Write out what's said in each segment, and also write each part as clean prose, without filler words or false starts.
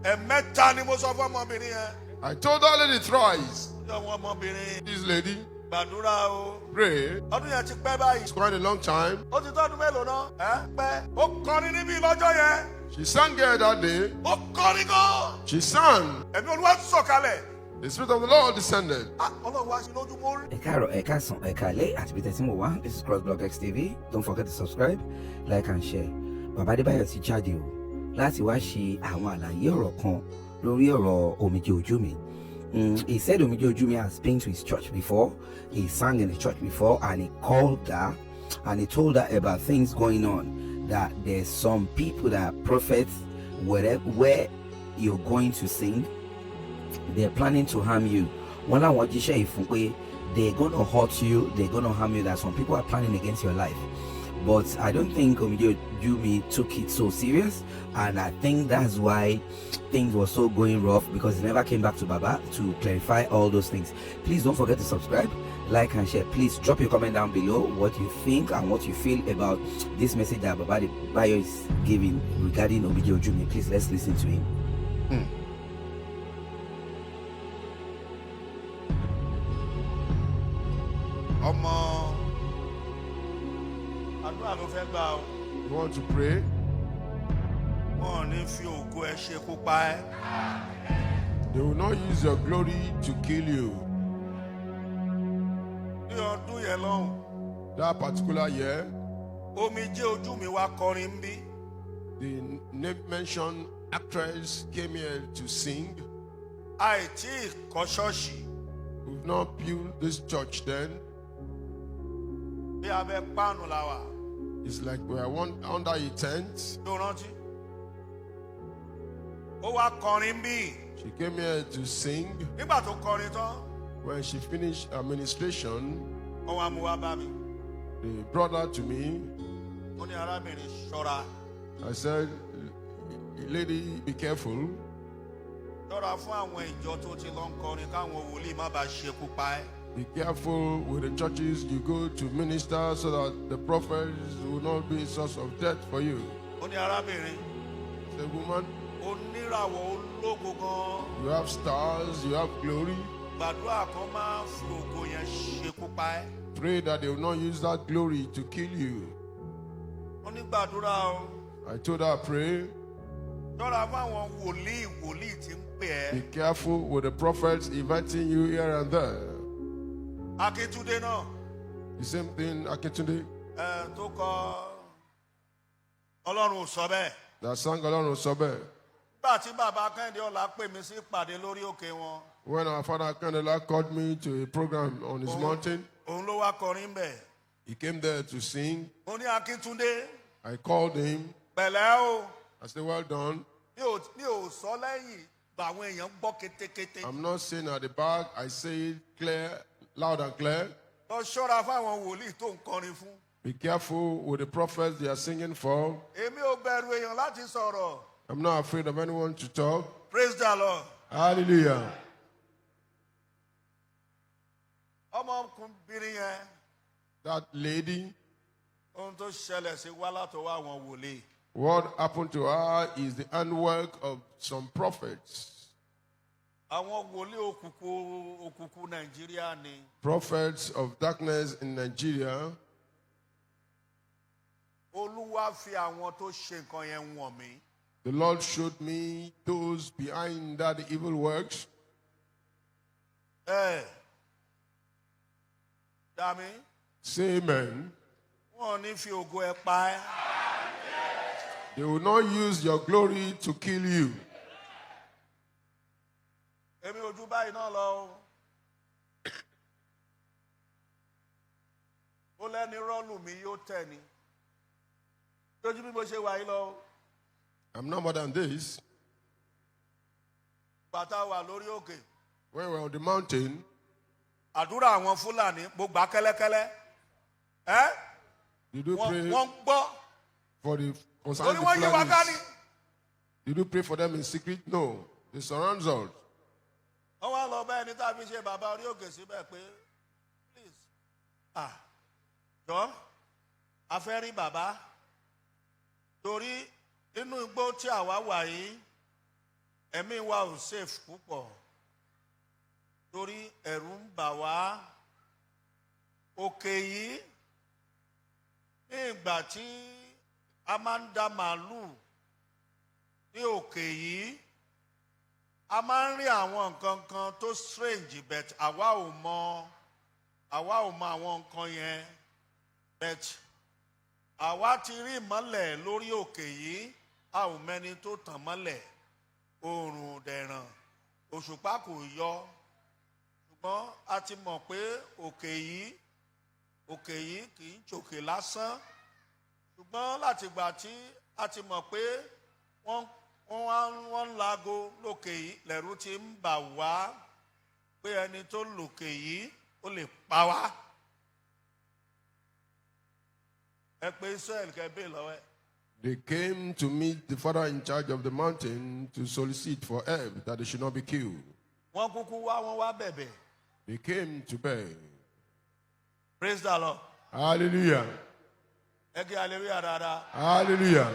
Ẹ̀mẹ́ta ni mo sọ fún ọmọbìnrin yẹn. I told that lady thrice. Ọmọ ọmọbìnrin This lady, gbàdúrà o. pray. Ọdún yẹn ti pẹ́ báyìí. It's quite a long time. Ó ti tọ́dún mélòó náà? Ẹ pẹ́. Ó kọrin níbí lọ́jọ́ yẹn. She sang here that day. Ó kọrin gan. She sang. Ẹ̀mí Olúwa sọ̀kalẹ̀. The Spirit of the Lord descended. Ah, Ọlọ́run wá sí lójú mo rí. Ẹ káàárọ̀, ẹ káàsán, ẹ káalẹ́ àti bí tẹ́tí ń wò wá. This is Crossblog XTV. Don't forget to subscribe, like and share. Bàbá Adébáyọ̀ ti jáde o láti wá ṣe àwọn àlàyé ọ̀rọ̀ kan lórí ọ̀rọ̀ Omijé Ojú Mi. He said Omijé Ojú Mi has been to his church before. He sang in the church before, and he called her and he told her about things going on, that there's some people that are prophets where you're going to sing, they're planning to harm you. Wọ́n láwọn jíṣẹ́ yìí fún pé they're gonna hurt you, they're gonna harm you, that some people are planning against your life. But I don't think Omije Ojumi took it so serious, and I think that's why things were so going rough, because he never came back to Baba to clarify all those things. Please don't forget to subscribe, like and share. Please drop your comment down below what you think and what you feel about this message that Baba Adebayo is giving regarding Omije Ojumi. Please, let's listen to him. Ọmọ àdúrà ló fẹ́ gbà o. You want to pray? Wọn ò ní fi ògo ẹ ṣekú pa ẹ́. They will not use your glory to kill you. Ní ọdún yẹn lọ́hùn, That particular year, Omijé Ojú Mi wá kọrin níbí. The name mentioned actress came here to sing. A ì tí ì kọ́ ṣọ́ọ̀ṣì. We've not built this church then. Bí abẹ́ páànù la wà. It's like we are one under a tent. Tó rántí. Ó wá kọrin níbí. She came here to sing. Nígbà tó kọrin tán, When she finished administration, wọ́n wá mú wá bá mi. they brought her to me. Ó ní arábìnrin ṣọ́ra. I said, "Lady, be careful. Ṣọ́ra fún àwọn ìjọ tó ti lọ ń kọrin káwọn wòlíì má bàa ṣekú pa ẹ́. Be careful with the churches you go to minister so that the prophets will not be a source of death for you." Ó ní arábìnrin, I said, "Woman, oníràwọ̀ ológo gan. you have stars, you have glory. Gbàdúrà kan máa ń fi ògo yẹn ṣekú pa ẹ́. Pray that they will not use that glory to kill you." Ó ní gbàdúrà o. I told her, "Pray. Ṣọ́ra fún àwọn wòlíì wòlíì tí ń pè ẹ́. Be careful with the prophets inviting you here and there." Akíntúndé náà The same thing, Akintunde, ẹ, tó kọ Ọlọ́run ò sọ bẹ́ẹ̀. That sang Ọlọ́run Sọ Bẹ́ẹ̀. Nígbà tí bàbá Kẹ́hìndé Ọlá pè mí sí ìpàdé lórí òkè wọn, When our father Kanela called me to a program on his mountain, òun ló wá kọrin bẹ̀. He came there to sing. Mo ní Akíntúndé, I called him. Pẹ̀lẹ́ o. I said, "Well done." Mi ò sọ lẹ́yìn báwọn èèyàn gbọ́ kétékété. I'm not saying at the back, I say it clear, loud and clear. Lọ ṣọ́ra fáwọn wòlíì tó ń kọrin fún. Be careful with the prophets they are singing for. Èmi ò bẹ̀rù èèyàn láti sọ̀rọ̀. I'm not afraid of anyone to talk. Praise the Lord. Hallelujah. Ọmọkùnrin yẹn, That lady, ohun tó ṣẹlẹ̀ sí wá látọwọ́ àwọn wòlíì. What happened to her is the handwork of some prophets. Àwọn wòlíì òkùnkùn òkùnkùn Nàìjíríà ni. Prophets of darkness in Nigeria. Olúwa fi àwọn tó ṣe nǹkan yẹn wọ̀n mí. The Lord showed me those behind that evil works. Ẹ dàmí. Say amen. Wọn ò ní fi ògo ẹ pa ẹ́. They will not use your glory to kill you. Èmi ojú báyìí náà lọ o. Ó lẹ́ni rọ́ọ̀lù mi yóò tẹ̀ ni. Lójú bí mo ṣe wà yìí lọ o. I'm not more than this. Bàtà wà lórí òkè. When we were on the mountain, Àdúrà àwọn Fúlàní mo gbà kẹ́lẹ́kẹ́lẹ́. Ẹ́ did you wọ́n pray wọ́n ń gbọ́. for the Torí concerning the wọ́n yí wa ká ní. Fulanis? Did you pray for them in secret? No. They surround us. Wọ́n wá lọ bá ẹni tá a fi ṣe bàbá orí òkè síbẹ̀ pé please, ah, jọ a fẹ́ rí bàbá torí inú igbó tí àwa wà yìí. Ẹ̀mí wa ò safe púpọ̀ torí ẹ̀rù ń bà wá. Òkè yìí, ní ìgbà tí a máa ń da màálù ní òkè yìí, a máa ń rí àwọn nǹkan kan tó strange, but àwa ò mọ àwọn nǹkan yẹn, but àwa ti rí ìmọ́lẹ̀ lórí òkè yìí. A ò mẹ́ni tó tàn mọ́lẹ̀. Oòrùn dẹ̀ràn, òṣùpá kò yọ, ṣùgbọ́n a ti mọ̀ pé òkè yìí kì í ṣòkè lásán. Ṣùgbọ́n látìgbà tí a ti mọ̀ pé wọ́n ń laago lókè yìí, lẹ̀rù ti ń bà wá pé ẹni tó lòkè yìí, ó lè pa wá. Ẹ pé Israel kẹ́ bẹ́ẹ̀ lọ́wọ́ ẹ̀. They came to meet the father in charge of the mountain to solicit for help that they should not be killed. Wọ́n kúkú wá, wọ́n wá bẹ̀bẹ̀. They came to beg. Praise the Lord. Hallelujah. Ẹ kí hallelujah dáadáa. Hallelujah.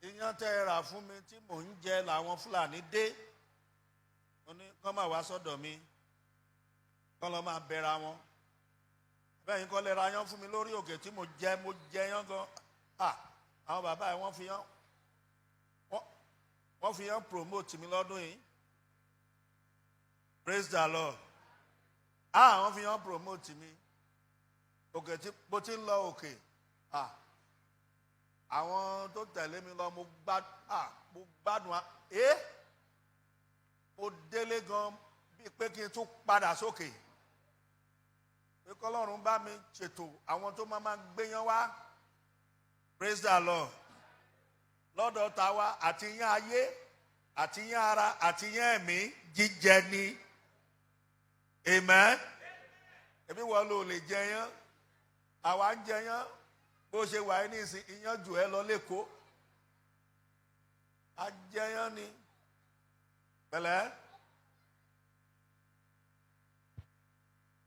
Iyán tẹ́ ẹ rà fún mi tí mò ń jẹ làwọn Fúlàní dé. Mo ní kọ́ máa wá sọ́dọ̀ mi, kọ́ lọ́ máa bẹ̀ra wọn. Bẹ́ẹ̀ yín kọ́ lè ra yán fún mi lórí òkè tí mo jẹ. Mo jẹ yán gan. Ah, àwọn bàbá yẹn, wọ́n fi yán promote mi lọ́dún yìí. Praise the Lord. Ah, wọ́n fi yán promote mi. Òkè tí mo ti ń lọ òkè, ah, àwọn tó tẹ̀lé mi lọ, mo gbádùn mo délé gan bíi pé kí n tún padà sókè, pé kọ́lọ́run bá mi ṣètò àwọn tó máa gbéyàn wá. Praise the Lord. Lọ́dọ̀ tàwa, àti yán ayé, àti yán ara, àti yán ẹ̀mí, jíjẹ ni. Amen. Ẹbí wọn ló lè jẹyán, àwa ń jẹyán. Bó ṣe wà ní ìsìn, iyán jù ẹ lọ lẹ́kọ̀ọ́. Ajẹyán ni. Pẹ̀lẹ́,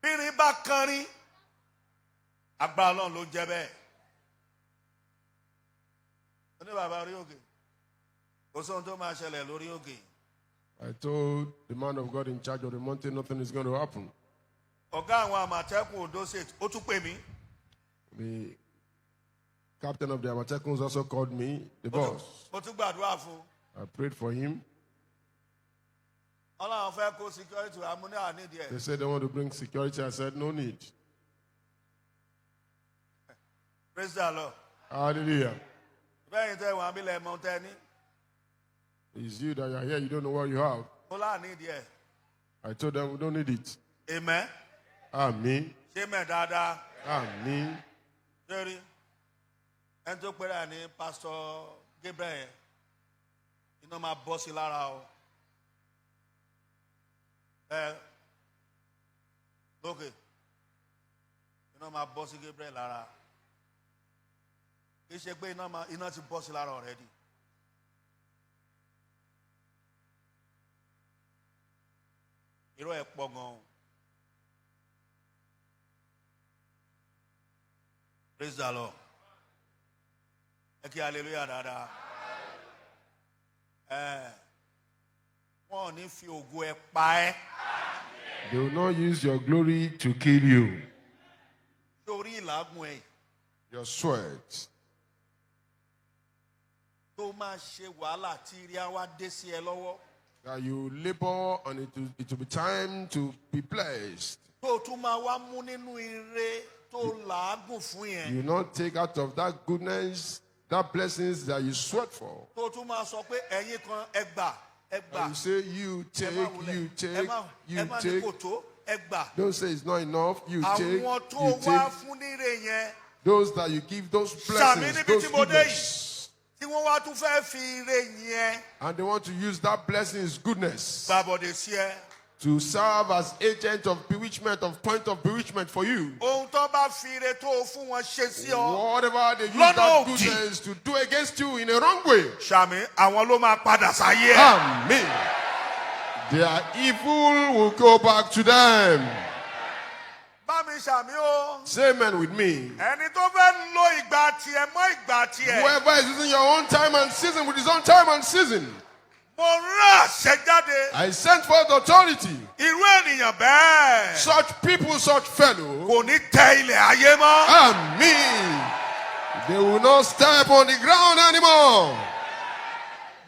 bírin bá kanrin, agbára Ọlọ́run ló jẹ́ bẹ́ẹ̀. Ó ní bàbá orí òkè, kò sóhun tó máa ṣẹlẹ̀ lórí òkè. I told the man of God in charge of the mountain nothing is going to happen. Ọ̀gá àwọn Àmọ̀tẹ́kùn Ondo State, ó tún pè mí. The captain of the Amatekuns also called me, the boss. Mo tún gbàdúrà fún un. I prayed for him. Wọ́n láwọn fẹ́ kó security wa. Mo ní a ò need ẹ̀. They said they want to bring security. I said, no need. Praise the Lord. Hallelujah. Bẹ́ẹ̀ ni tẹ́ wọn abilẹ̀ mọ́ tẹ́ ní. It's you that you are here, you don't know what you have. Mo lá a ò need ẹ̀. I told them we don't need it. Amen. Amen. Ṣé mẹ́ dáadáa? Amen. Sórí ẹni tó pẹ́rẹ́ ní Pásítọ̀ Gabriel yẹn, iná máa bọ́ sí lára o. Ẹ lókè, iná máa bọ́ sí Gabriel lára. Kì í ṣe pé iná ti bọ́ sí lára already. Irọ́ ẹ̀ pọ̀ gan-an. Praise the Lord. Ẹ kí hallelujah dáadáa. Ẹ wọn ò ní fi ògo ẹ pa ẹ́. They will not use your glory to kill you. Sórí ìlágùn ẹ Your sweat. tó máa ṣe wàhálà tí ire á wá dé sí ẹ lọ́wọ́, That you labor and it will be time to be blessed. Tó tún máa wá mú nínú ire tó làágùn fún yẹn, You will not take out of that goodness, that blessings that you sweat for. Tó tún máa sọ pé ẹ̀yin kan, ẹ gbà, ẹ gbà. And you say, you Ẹ má take, wulẹ̀, you ẹ take, má you ẹ má ní take. kò tó, ẹ gbà. Don't say it's not enough. You take, Àwọn tó you wá take. fún níre yẹn, Those that you give those Sàmì blessings, níbi those tí mo dé yìí. goodness. Tí wọ́n wá tún fẹ́ fi ire yẹn And they want to use that blessings, goodness, gbàbọ̀dè sí ẹ. to serve as agent of bewitchment, of point of bewitchment for you. Ohun tó bá fi ire tó o fún wọn ṣe sí ọ, Whatever they use lọ́nà that òdì. goodness to do against you in a wrong way. Sàmì, àwọn ló máa padà sáyé ẹ. Amen. Their evil will go back to them. Bá mi ṣàmì o. Say amen with me. Ẹni tó fẹ́ lo ìgbà tiẹ̀ mọ́ ìgbà tiẹ̀. Whoever is using your own time and season with his own time and season, Mo rán àṣẹ jáde. I sent forth authority. Irú ènìyàn bẹ́ẹ̀ Such people, such fellow, kò ní tẹ ilẹ̀ ayé mọ́. Amen. They will not step on the ground anymore.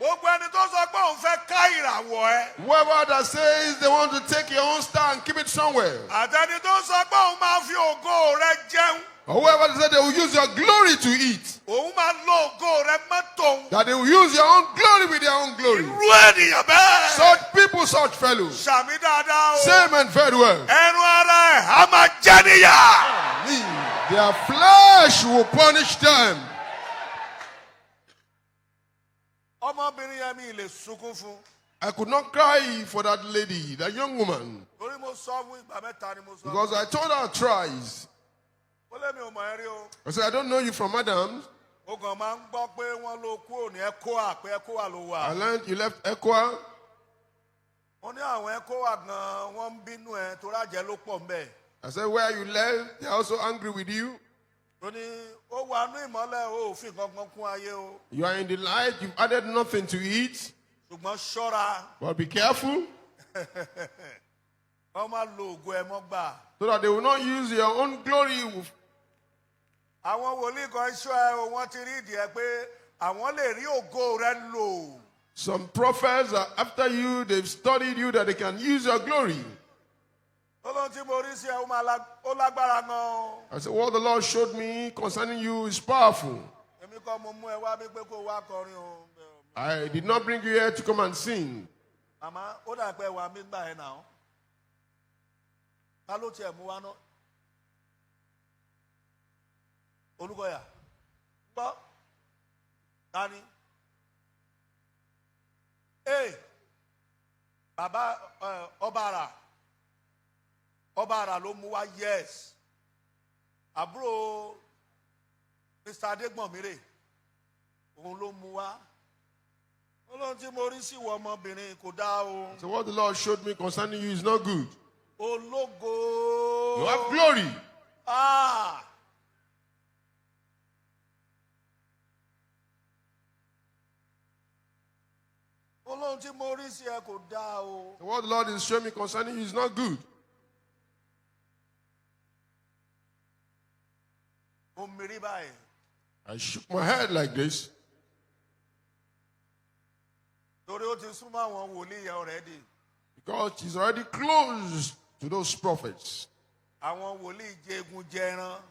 Gbogbo ẹni tó sọ pé òun fẹ́ ká ìràwọ̀ ẹ. Whoever that says they want to take your own star and keep it somewhere, Àtẹni tó sọ pé òun máa fi ògo rẹ jẹun. or whoever that says they will use your glory to eat, Òun máa lo ògo rẹ mọ́ tòun. that they will use your own glory with their own glory. Irú ènìyàn bẹ́ẹ̀. Such people, such fellows. Ṣàmì dáadáa o. Say amen very well. Ẹran ara ẹ̀ á máa jẹ níyà. Amen. Their flesh will punish them. Ọmọbìnrin yẹn mi lè sunkún fún. I could not cry for that lady, that young woman, Torí mo sọ fún ìgbà mẹ́ta ni mo sọ. because I told her thrice. Ó lé mi ò mọ̀ ẹ́ rí o. I said, "I don't know you from Adam." Mo kàn máa ń gbọ́ pé wọ́n ló kúrò ní ECOWAS, pé ECOWAS ló wà. I learned you left ECOWAS. Mo ní àwọn ECOWAS gan-an wọ́n ń bínú ẹ torí àjẹ́ ló pọ̀ ńbẹ̀. I said, "Where you left, they're also angry with you." Ó ní ó wà nú ìmọ́lẹ̀ o ò fi nǹkan kan kún ayé o. You are in the light, you've added nothing to it. Ṣùgbọ́n ṣọ́ra But be careful wọ́n máa lo ògo ẹ mọ́ gbà. so that they will not use your own glory. Àwọn wòlíì kan ṣọ́ ẹ o, wọ́n ti rí ìdí ẹ pé àwọn lè rí ògo rẹ lò. Some prophets are after you, they've studied you that they can use your glory. Ó lóhun tí mo rí sí ẹ, ó máa ó lágbára gan o. I said, "What the Lord showed me concerning you is powerful." Èmi kọ́ mo mú ẹ wá bí pé kó wá kọrin o. I did not bring you here to come and sing. Màmá ó dà pé wà mí gbà ẹ nà ó. Ta ló tiẹ̀ mú wa ná? Olúkọ̀yà. Gbọ́. Ta ni? Ee! Bàbá ẹ, ọba àrà. Ọba àrà ló mú wa, yes. Àbúrò Mr. Adégbọ̀nmírè. Òun ló mú wa. Ó lóhun tí mo rí sí ìwọ ọmọbìnrin kò dáa o. So what the Lord showed me concerning you is not good. Ológo. You have glory. Ah. Ó lóhun tí mo rí sí ẹ kò dáa o. So what the Lord is showing me concerning you is not good. Mo mìírí báyìí. I shook my head like this Torí ó ti súnmọ́ àwọn wòlíì yẹn already. because he's already close to those prophets. Àwọn wòlíì jẹgun jẹran.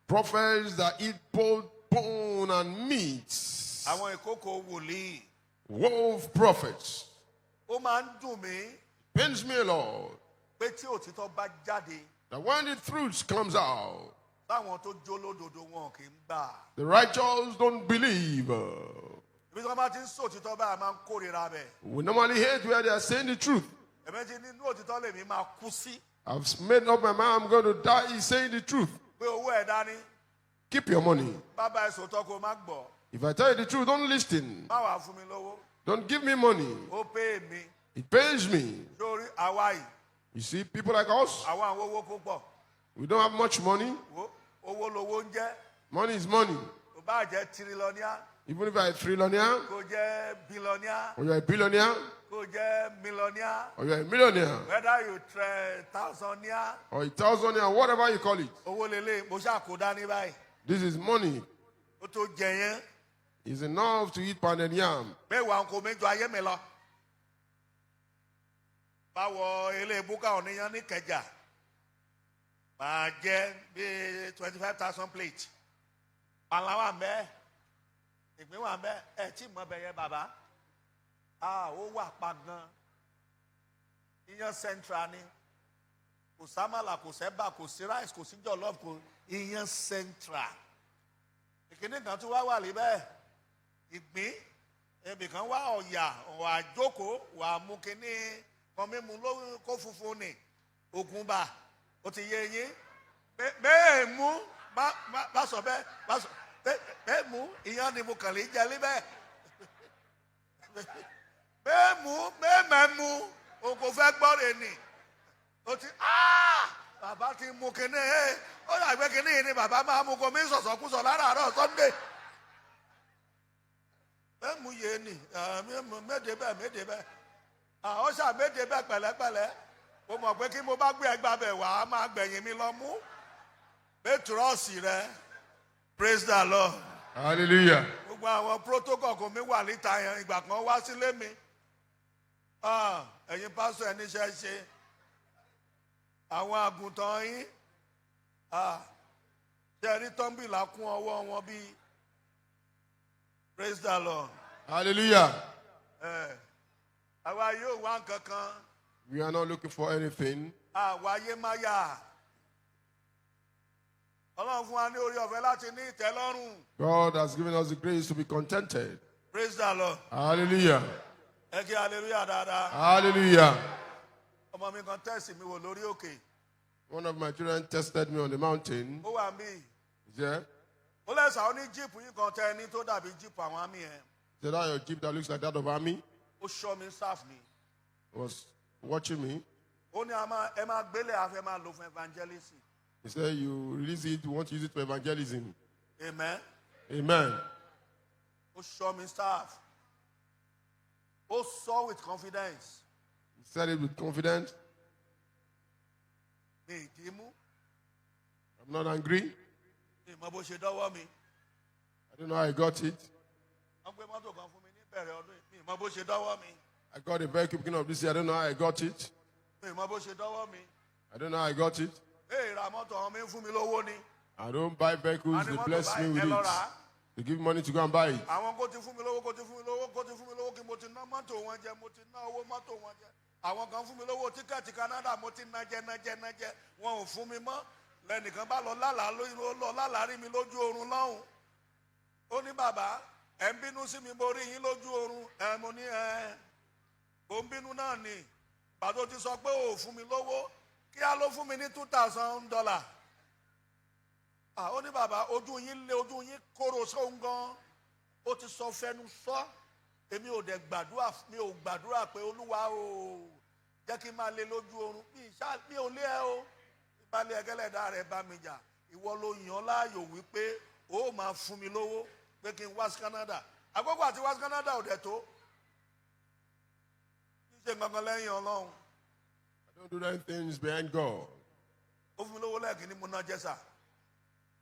Prophets that eat both bone and meat. Àwọn ìkókò wòlíì. Wolf prophets. Ó máa ń dùn mí Pains me, Lord, pé tí òtítọ́ bá jáde, that when the truth comes out, táwọn tó jó lódodo wọn kì í gbà. the righteous don't believe. Ibi tí wọ́n bá ti ń sòtítọ́ báyìí, a máa ń kórìíra bẹ̀. We normally hate where they are saying the truth. Ẹ̀mí ti nínú òtítọ́ lèmi máa kú sí. I've made up my mind I'm going to die saying the truth. Pé owó ẹ̀ dání. Keep your money. Bàbá ẹ̀ sòótọ́ kó má gbọ́. If I tell you the truth, don't listen. Má wàá fún mi lówó. Don't give me money. Ó pé mi. It pains me. Sórí àwa yìí, You see, people like us, àwa àwọn owó púpọ̀. we don't have much money. Wo- Owó lowó ń jẹ́. Money is money. Kò bá jẹ́ trillionaire, Even if you're a trillionaire, kò jẹ́ billionaire, or you're a billionaire, kò jẹ́ millionaire. or you're a millionaire, Whether you try thousandaire, or a thousandaire, whatever you call it, owó lélẹ̀ mo ṣáà kó dání báyìí. this is money. Ó tó jẹ yẹn. It's enough to eat pounded yam. Mẹ́wàá ń kó méjọ ayé mi lọ. Báwo ilé búkà òníyàn ní Ìkẹjà. Màá jẹ bíi 25,000 plate. Pàlà wà mẹ́. Ìgbín wà mẹ́. Ẹ tí mọ̀ bẹ̀ yẹn bàbá. Ah, ó wà pa gan. Iyán central ni. Kò sámàlà, kò sẹ́bà, kò sí rice, kò sí jollof, kò iyán central. Ìkíní kan tún wá wà níbẹ̀. Ìgbín ibì kan wá ọ̀yà wà jókòó wà mú kínní kan mímu ló kó funfun ni ògùnbà ó ti yé yín bẹ́ẹ̀ mú má má má sọ bẹ́ẹ̀ má sọ bẹ́ẹ̀ bẹ́ẹ̀ mú ìyẹn ni mo kàn lè jẹ níbẹ̀ bẹ́ẹ̀ mú bẹ́ẹ̀ mẹ́ mú o kò fẹ́ gbọ́ rẹ̀ ni o ti Bàbá ti mú kinní ẹ, ó dàgbé kinní yìí ni bàbá máa mú kó mi sọ̀sọ̀kúsọ láràárọ̀ Sunday. Mẹ́mu yé ni, méde bẹ́ẹ̀, méde bẹ́ẹ̀. Àwọn ṣà méde bẹ́ẹ̀ pẹ̀lẹ́pẹ̀lẹ́. Mo mọ̀ pé kí mo bá gbé ẹgbàá bẹ̀ wá, á máa gbẹ̀yìn mi lọ mú. Pétrọ́ọ̀sì rẹ, praise the Lord. Hallelujah. Gbogbo àwọn protocol kò mi wà níta yẹn, ìgbà kan wá sílé mi. Ah, ẹ̀yin pásítọ̀, ẹni iṣẹ́ ṣe. Àwọn àgùntàn yín, ah, ṣe rí tọ́ḿbìlà kún ọwọ́ wọn bíi. Praise the Lord. Hallelujah. Ẹ, àwa yóò wá nǹkan kan. We are not looking for anything. Àwa ayé má yà. Ọlọ́run fún wa ní orí ọ̀fẹ́ láti ní ìtẹ́lọ́rùn. God has given us the grace to be contented. Praise the Lord. Hallelujah. Ẹ kí hallelujah dáadáa. Hallelujah. Ọmọ mi kan test mi wò lórí òkè. One of my children tested me on the mountain. Ó wà mí. Yeah. Ó lẹ́sà, ó ní jeep yín kan tẹ ẹni tó dàbí jeep àwọn army yẹn. Said that your jeep that looks like that of army Ó ṣọ́ mi, staff mi. was watching me. Ó ní a máa ẹ máa gbélé, àfẹ́ máa lò fún evangelism. He said, "You release it, you want to use it for evangelism." Amen. Amen. Ó ṣọ́ mi, staff. Ó sọ with confidence. He said it with confidence. Mi ì dì í mú. I'm not angry. Mi ì mọ bó ṣe dọ́wọ́ mi. I don't know how I got it. Wọ́n gbé mọ́tò kan fún mi ní bẹ̀rẹ̀ ọdún yìí. Mi ì mọ bó ṣe dọ́wọ́ mi. I got a vehicle beginning of this year. I don't know how I got it. Mi ì mọ bó ṣe dọ́wọ́ mi. I don't know how I got it. Ee, ra mọ́tò, àwọn mi ń fún mi lówó ni. I don't buy vehicles. They bless me with it. They give me money to go and buy it. Àwọn kó ti fún mi lówó, kó ti fún mi lówó, kó ti fún mi lówó, kí mo ti ná mọ́tò wọn jẹ, mo ti ná owó mọ́tò wọn jẹ. Àwọn kan fún mi lówó ticket Canada, mo ti ná jẹ, ná jẹ, ná jẹ, wọn ò fún mi mọ́. Lẹ́nìkan bá lọ lálàá lóyún, lọ lálàá rí mi lójú oorun lọ́hùn. Ó ní, "Bàbá, ẹ̀ ń bínú sí mi, mo rí yín lójú oorun." Ẹ mo ní, "Ẹ ò ń bínú náà ni pàtó ti sọ pé ò fún mi lówó." Kí á ló fún mi ní $2,000. Ah, ó ní, "Bàbá, ojú yín lé, ojú yín kóró sóhun gan." Ó ti sọ fẹnu sọ. Èmi ò dẹ̀ gbàdúrà, mi ò gbàdúrà pé, "Olúwa o, jẹ́ kí n máa lé lójú oorun." Mi ṣá, mi ò lé ẹ o. Ìbálẹ̀ ẹgẹ́lẹ́dá rẹ̀ bá mi jà. Ìwọ ló yàn láàyò wípé ó máa fún mi lówó pé kí n wá sí Canada. Àkókò àti wá sí Canada ò dẹ̀ tó kí n ṣe nǹkan lẹ́yìn Ọlọ́run. I don't do that things behind God. Ó fún mi lówó lẹ́ẹ̀kínní, mo ná jẹ́sà.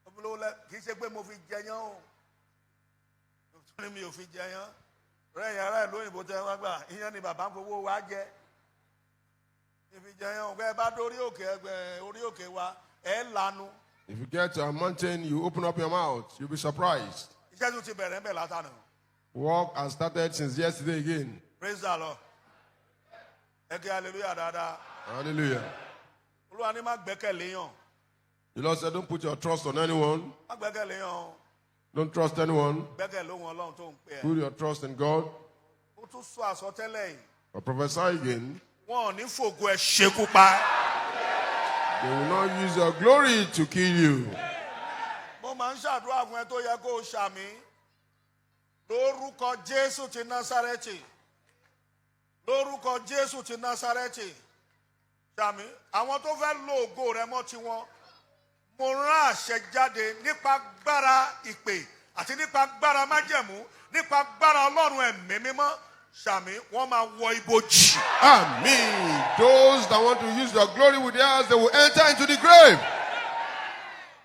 Ó fún mi lówó lẹ́ẹ̀, kì í ṣe pé mo fi jẹyán o, torí mi ò fi jẹyán rẹ́yìn ará ìlú òyìnbó tẹ́ wá gbà ìyẹn ni bàbá ń fowó wa jẹ. Mi fi jẹyán o. Bẹ́ẹ̀ bá dórí òkè ẹgbẹ́ orí òkè wa, ẹ̀ lanu. If you get to a mountain, you open up your mouth, you'll be surprised. Iṣẹ́ tún ti bẹ̀rẹ̀ ń bẹ̀ látànà. Work has started since yesterday again. Praise the Lord. Ẹ kí hallelujah dáadáa. Hallelujah. Olúwa ní má gbẹ́kẹ̀lé yàn. The Lord said, "Don't put your trust on anyone." Má gbẹ́kẹ̀lé yàn o. Don't trust anyone. Gbẹ́kẹ̀lé òun Ọlọ́run tó ń pè ẹ́. Put your trust in God. Ó tún sọ àsọtẹ́lẹ̀ yìí. Or prophesy again. Wọn ò ní fògo ẹ ṣekú pa. They will not use your glory to kill you. Mo máa ń ṣàdúrà fún ẹ tó yẹ kó o ṣàmì. Lórúkọ Jésù ti Násárẹ́tì. Lórúkọ Jésù ti Násárẹ́tì. Ṣàmì. Àwọn tó fẹ́ lo ògo rẹ mọ́ tiwọn. Mo rán àṣẹ jáde nípa agbára ìpè àti nípa agbára májẹ̀mú, nípa agbára Ọlọ́run ẹ̀mí mímọ́. Ṣàmì, wọ́n máa wọ ibojì. Amen. Those that want to use their glory with theirs, they will enter into the grave.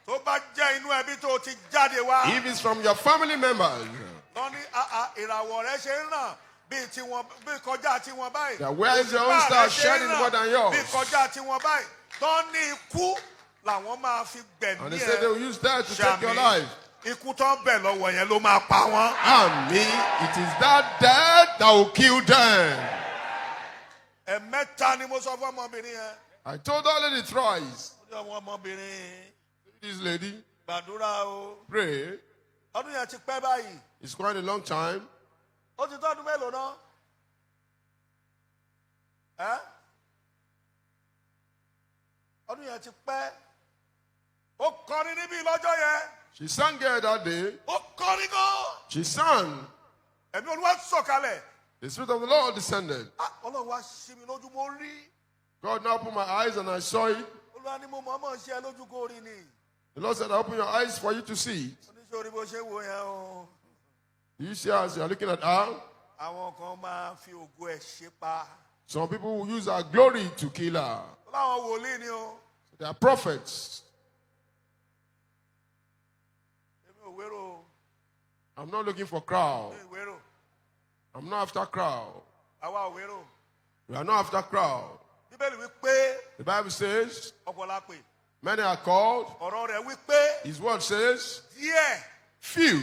Tó bá jẹ́ inú ẹbí tó ti jáde wá. If it's from your family members, Lọ ní àà, ìràwọ̀ rẹ ṣe ń ràn bíi tiwọn, bíi kọjá tiwọn báyìí. That where is your own star Òṣùpá rẹ ṣe ń shining ràn more than yours? bíi kọjá tiwọn báyìí. Tọ́ ní ikú làwọn máa fi gbẹ̀mí And they say they will use that to take your Ṣàmì, life. ikú tó ń bẹ̀ lọ́wọ́ yẹn ló máa pa wọ́n. Amen. It is that death that will kill them. Ẹ̀mẹ́ta ni mo sọ fún ọmọbìnrin yẹn. I told that lady thrice. Ó ní ọmọ ọmọbìnrin, This lady, gbàdúrà o. pray. Ọdún yẹn ti pẹ́ báyìí. It's quite a long time. Ó ti tọ́dún mélòó náà? Ẹ́, ọdún yẹn ti pẹ́. Ó kọrin níbí lọ́jọ́ yẹn. She sang here that day. Ó kọrin gan. She sang. Ẹ̀mí Olúwa sọ̀kalẹ̀. The Spirit of the Lord descended. Ah, Ọlọ́run wá ṣí mi lójú, mo rí. God now opened my eyes and I saw it. Olúwa Olúwa ní mo mọ̀ọ́mọ̀ ṣí ẹ lójú kó rí ni. The Lord said, "I open your eyes for you to see." Ó ní ṣó o rí bó ṣe wo yẹn o. Do you see as you are looking at her? Àwọn kan máa fi ògo ẹ̀ ṣe pa. Some people will use her glory to kill her. Ó láwọn wòlíì ni o. They are prophets. Èmi ò wérò o. I'm not looking for crowd. Mi ò wérò. I'm not after crowd. Àwa ò wérò. We are not after crowd. Bíbélì wí pé The Bible says, ọ̀pọ̀ la pè. "Many are called." Ọ̀rọ̀ rẹ̀ wí pé His word says, díẹ̀. "Few."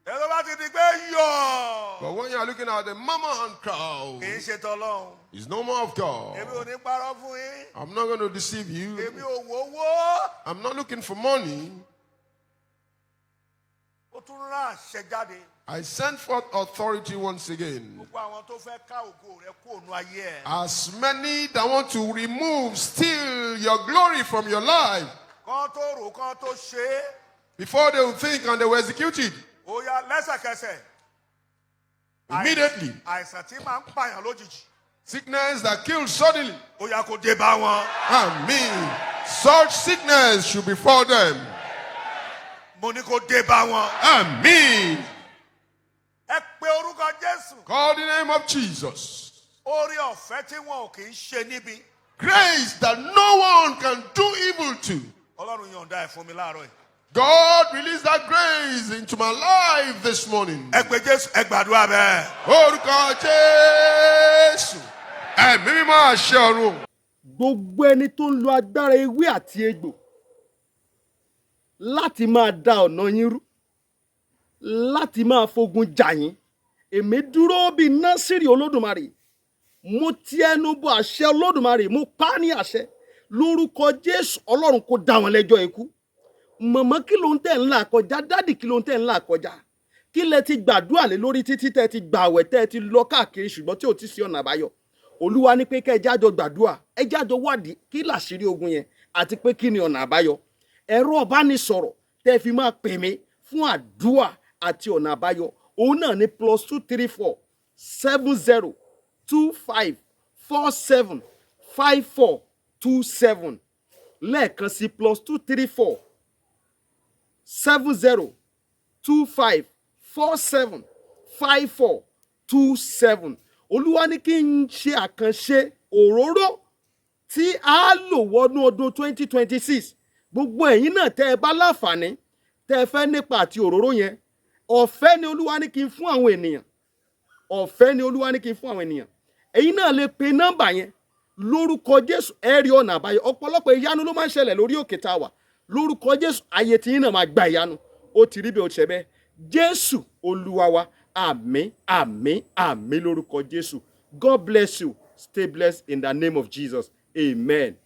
Ẹ tó bá ti di pé yọ̀. But when you are looking at the mama and crowd, Kì í ṣe tọlọ́run. it's no more of God. Èmi ò ní parọ́ fún yín. I'm not going to deceive you. Èmi ò wówó. I'm not looking for money. Ó tún rán àṣẹ jáde. I send forth authority once again. Gbogbo àwọn tó fẹ́ ká ògo rẹ kúrò nínú ayé ẹ̀. As many that want to remove, steal your glory from your life, Kán tó rò kán tó ṣe é. before they will think and they will execute it, Ó yá lẹ́sẹ̀kẹsẹ̀. immediately. Àìsàn tí máa ń pààyàn lójijì. Sickness that kills suddenly. Ó yá kó dé bá wọn. Amen. Such sickness should befall them. Mo ní kó dé bá wọn. Amen. Ẹ pe orúkọ Jésù. Call the name of Jesus. Oore ọ̀fẹ́ tí wọn ò kì í ṣe níbi. Grace that no one can do evil to. Ọlọ́run yọ̀ǹda ẹ̀ fún mi láàárọ̀ yìí. God, release that grace into my life this morning. Ẹ pe Jésù, ẹ gbàdúrà bẹ́ẹ̀. Orúkọ Jésù. Ẹ̀mí mímọ́ àṣẹ ọ̀run. Gbogbo ẹni tó ń lo agbára ewé àti egbò láti máa da ọ̀nà yín rú, láti máa fogun jà yín, èmi dúró bíi Násìrì Olódùmarè, mo ti ẹnu bọ àṣẹ Olódùmarè, mo pa á ní àṣẹ lórúkọ Jésù, Ọlọ́run kó dá wọn lẹ́jọ́ ikú. Mummy, kí ló ń tẹ̀ ń là kọjá? Daddy, kí ló ń tẹ̀ ń là kọjá? Kí lẹ ti gbàdúrà lé lórí títí tẹ́ ti gbààwẹ̀, tẹ́ ti lọ káàkiri, ṣùgbọ́n tí ò ti sí ọ̀nà àbáyọ? Olúwa ní pé kẹ́ ẹ jájọ gbàdúrà, ẹ jájọ wádìí kí làṣírí ogun yẹn àti pé kí ni ọ̀nà àbáyọ. Ẹ̀rọ ọ̀bánisọ̀rọ̀ tẹ́ fi máa pè mí fún àdúrà àti ọ̀nà àbáyọ, òun náà ní +234 70 25 47 54 27. Lẹ́ẹ̀kan sí, +234 70 25 47 54 27. Olúwa ní kí n ṣe àkànṣe òróró tí a lò wọnú ọdún 2026. Gbogbo ẹ̀yin náà tẹ́ ẹ bá láǹfààní, tẹ́ ẹ fẹ́ nípa àti òróró yẹn, ọ̀fẹ́ ni Olúwa ní kí n fún àwọn ènìyàn. Ọ̀fẹ́ ni Olúwa ní kí n fún àwọn ènìyàn. Ẹ̀yin náà lè pe nọ́mbà yẹn. Lórúkọ Jésù, ẹ rí ọ̀nà àbáyọ. Ọ̀pọ̀lọpọ̀ ìyanu ló máa ń ṣẹlẹ̀ lórí òkè tá a wà. Lórúkọ Jésù, ayé tí yín náà máa gba ìyanu. Ó ti rí bí ó ti ṣe bẹ́ẹ̀. Jésù Olúwa wa. Àmín, àmín, àmín lórúkọ Jésù. God bless you. Stay blessed in the name of Jesus. Amen.